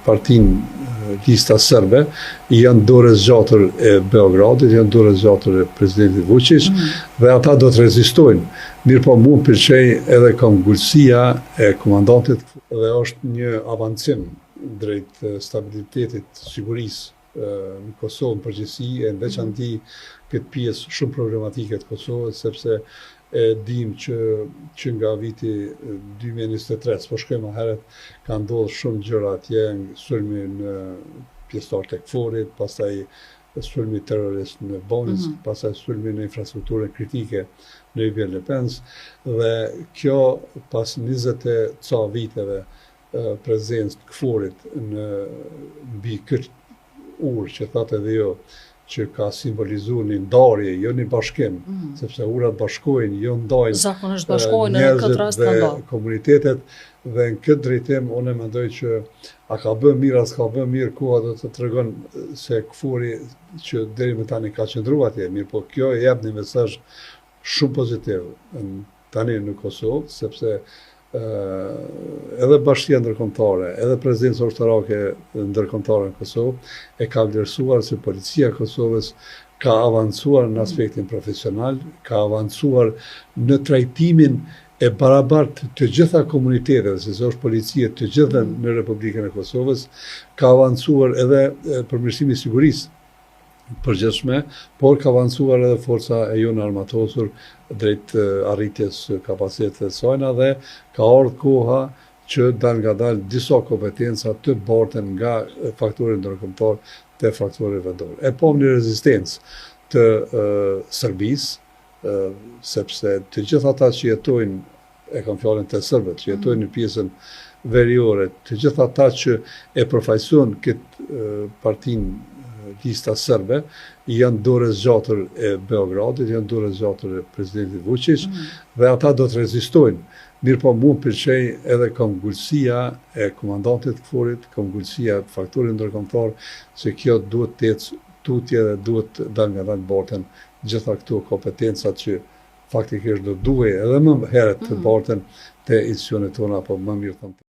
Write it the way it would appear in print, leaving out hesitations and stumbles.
partinë Lista Serbe, janë dorë e zgjatur e Beogradit, janë dorë e zgjatur e presidentit Vučić, mm. dhe ata do të rezistojnë. Mirëpo mu më pëlqej edhe këmbëngulësia e komandantit dhe është një avancim drejt stabilitetit, sigurisë në Kosovë në përgjithësi e në veçanti këtë pjesë shumë problematike të Kosovës, sepse e dim që që nga viti 2023, s'po shkoj më herët, ka ndodhur shumë gjëra atje, sulmi në pjesëtarët e KFOR-it, pastaj sulmi terrorist në Banjskë, mm -hmm. pastaj sulmi në infrastrukturën kritike në Ibër Lepenc, dhe kjo pas 20 e ca viteve prezencë të KFOR-it në mbi këtë urë që thatë edhe ju, që ka simbolizuar një ndarje, jo një bashkim, mm -hmm. sepse urat bashkojnë, jo ndajnë. Zakonisht bashkojnë në këtë rast dhe komunitetet dhe në këtë drejtim unë mendoj që a ka bë mirë, a s'ka bë mirë, koha do të tregon se KFOR-i që deri më tani ka qëndruar atje, mirëpo kjo jep një mesazh shumë pozitiv tani në Kosovë, sepse edhe bashkësia ndërkombëtare, edhe prezenca ushtarake ndërkombëtare në Kosovë e ka vlerësuar se policia e Kosovës ka avancuar në aspektin profesional, ka avancuar në trajtimin e barabartë të gjitha komuniteteve, sepse është policia të gjithëve në Republikën e Kosovës, ka avancuar edhe përmirësimi i sigurisë përgjithshme, por ka avancuar edhe forca e jonë armatosur drejt arritjes së kapaciteteve të sajna dhe ka ardhur koha që dalngadalë disa kompetenca të barten nga faktori ndërkombëtar te faktori vendor. E pam një rezistencë të Serbisë, sepse të gjithë ata që jetojnë e kam fjalën te serbët që jetojnë në pjesën veriore, të gjithë ata që e përfaqësojnë këtë partinë Lista Serbe, janë dorë e zgjatur e Beogradit, janë dorë e zgjatur e presidentit Vučić mm -hmm. dhe ata do të rezistojnë. Mirëpo mu më pëlqej edhe këmbëngulësia e komandantit të KFOR-it, këmbëngulësia e faktorit ndërkombëtar se kjo duhet të ecë tutje dhe duhet dalngadalë barten gjitha këto kompetencat që faktikisht do duhej edhe më herët të mm. barten te institucionet tona apo më mirë thënë.